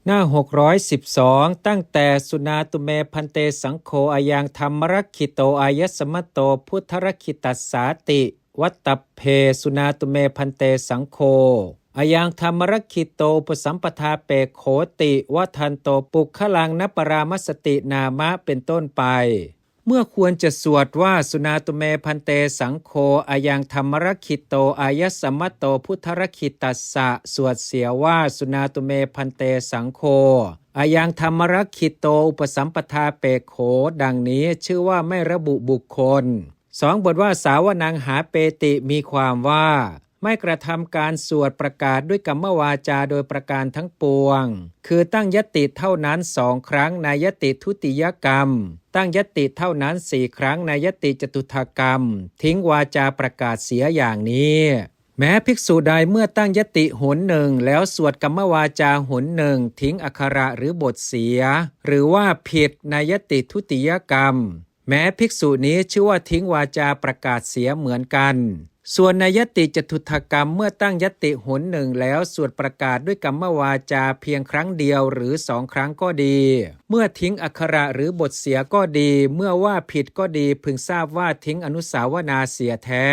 ໜ້າຫົກຮ້ອຍສິບສອງ ຕັ້ງແຕ່ ສຸນາຕຸເມ ພັນເຕ ສັງໂຄ ອະຍັງ ທຳມະລັກຂິໂຕ ອາຍັດສະມະໂຕ ພຸດທະລັກຂິຕັດສາຕິ ວັດຕະເພ ສຸນາຕຸເມ ພັນເຕ ສັງໂຄ ອະຍັງ ທຳມະລັກຂິໂຕ ອຸປະສຳປະທາເປໂຂຕິ ວະທັນໂຕ ປຸກຄະລັງ ນະປະຣາມະສະຕິນາມະ ເປັນຕົ້ນໄປ. ເມື່ອຄວນຈະສວດວ່າ ສຸນາຕຸເມ ພັນເຕ ສັງໂຄ ອະຍັງ ທຳມະລັກຂິໂຕ ອາຍັດສະມະໂຕ ພຸດທະລັກຂິຕັດສະ ສວດເສຍວ່າ ສຸນາຕຸເມ ພັນເຕ ສັງໂຄ ອະຍັງ ທຳມະລັກຂິໂຕ ອຸປະສຳປະທາເປໂຂ ດັ່ງນີ້ ຊື່ວ່າໄມ່ລະບຸບຸກຄົນ. ສອງ ບົດວ່າ ສາວະນັງ ຫາເປຕິ ມີຄວາມວ່າ ໄມ່ກະທຳການສວດປະກາດດ້ວຍກຳມະວາຈາໂດຍປະການທັງປວງ ຄືຕັ້ງຍະຕິເທົ່ານັ້ນສອງຄັ້ງໃນຍະຕິທຸຕິຍະກຳ, ຕັ້ງຍະຕິເທົ່ານັ້ນສີ່ຄັ້ງໃນຍະຕິຈະຕຸທະກຳ, ຖິ້ງວາຈາປະກາດເສຍຢ່າງນີ້. ແມ້ພິກສຸໃດເມື່ອຕັ້ງຍະຕິຫົນໜຶ່ງ ແລ້ວສວດກຳມະວາຈາຫົນໜຶ່ງ, ຖິ້ງອັກຂະຣະ ຫຼື ບົດເສຍ ຫຼື ວ່າຜິດໃນຍະຕິທຸຕິຍະກຳ, ແມ້ພິກສຸນີ້ຊື່ວ່າຖິ້ງວາຈາປະກາດເສຍເໝືອນກັນ. ສ່ວນໃນຍະຕິຈະຕຸທະກຳ ເມື່ອຕັ້ງຍະຕິຫົນໜຶ່ງແລ້ວ ສວດປະກາດດ້ວຍກຳມະວາຈາພຽງຄັ້ງດຽວ ຫຼື ສອງຄັ້ງກໍດີ, ເມື່ອຖິ້ງອັກຂະຣະ ຫຼື ບົດເສຍກໍດີ, ເມື່ອວ່າຜິດກໍດີ, ເພິ່ງຊາບວ່າຖິ້ງອະນຸສາວະນາເສຍແທ້.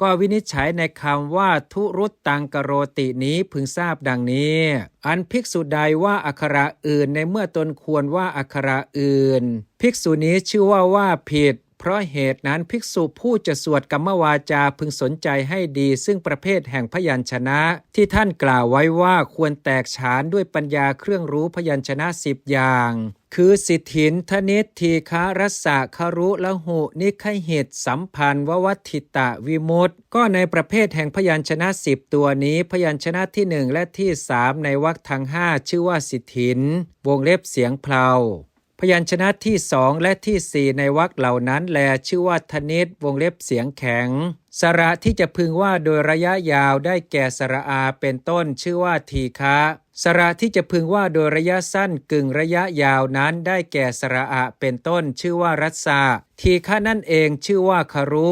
ກໍວິນິດໄຈໃນຄຳວ່າ ທຸຣຸດຕັງກະໂຣຕິ ນີ້ເພິ່ງຊາບດັ່ງນີ້. ອັນພິກສຸໃດວ່າອັກຂະຣະອື່ນ ໃນເມື່ອຕົນຄວນວ່າອັກຂະຣະອື່ນ, ພິກສຸນີ້ຊື່ວ່າວ່າຜິດ. ເພາະເຫດນັ້ນ ພິກສຸຜູ້ຈະສວດກຳມະວາຈາ ເພິ່ງສົນໃຈໃຫ້ດີ ຊຶ່ງປະເພດແຫ່ງພະຍັນຊະນະທີ່ທ່ານກ່າວໄວ້ວ່າ ຄວນແຕກສານດ້ວຍປັນຍາເຄື່ອງຮູ້ພະຍັນຊະນະສິບຢ່າງ ຄື ສິດຖິນ, ທະນິດ, ທີຄະ, ຣັດສະ, ຄະລຸ, ລະຫຸ, ນິຄະຫິດ, ສຳພັນ, ວະວັດຖິຕະ, ວິມຸດ. ກໍໃນປະເພດແຫ່ງພະຍັນຊະນະສິບຕົວນີ້ ພະຍັນຊະນະທີໜຶ່ງ ແລະ ທີສາມ ໃນວັກທັງຫ້າ ຊື່ວ່າສິດຖິນ ວົງເລັບສຽງເພົາ. ພະຍັນຊະນະທີສອງ ແລະ ທີສີ່ ໃນວັກເຫຼົ່ານັ້ນແລ ຊື່ວ່າທະນິດ ວົງເລັບສຽງແຂງ. ສະຫຼະທີ່ຈະເພິ່ງວ່າໂດຍໄລຍະຍາວ ໄດ້ແກ່ສະຫຼະອາ ເປັນຕົ້ນ ຊື່ວ່າທີຄະ. ສະຫຼະທີ່ຈະເພິ່ງວ່າໂດຍໄລຍະສັ້ນ ກຶ່ງໄລຍະຍາວນັ້ນ ໄດ້ແກ່ສະຫຼະອະ ເປັນຕົ້ນ ຊື່ວ່າຣັດສະ. ທີຄະນັ້ນເອງ ຊື່ວ່າຄະລຸ.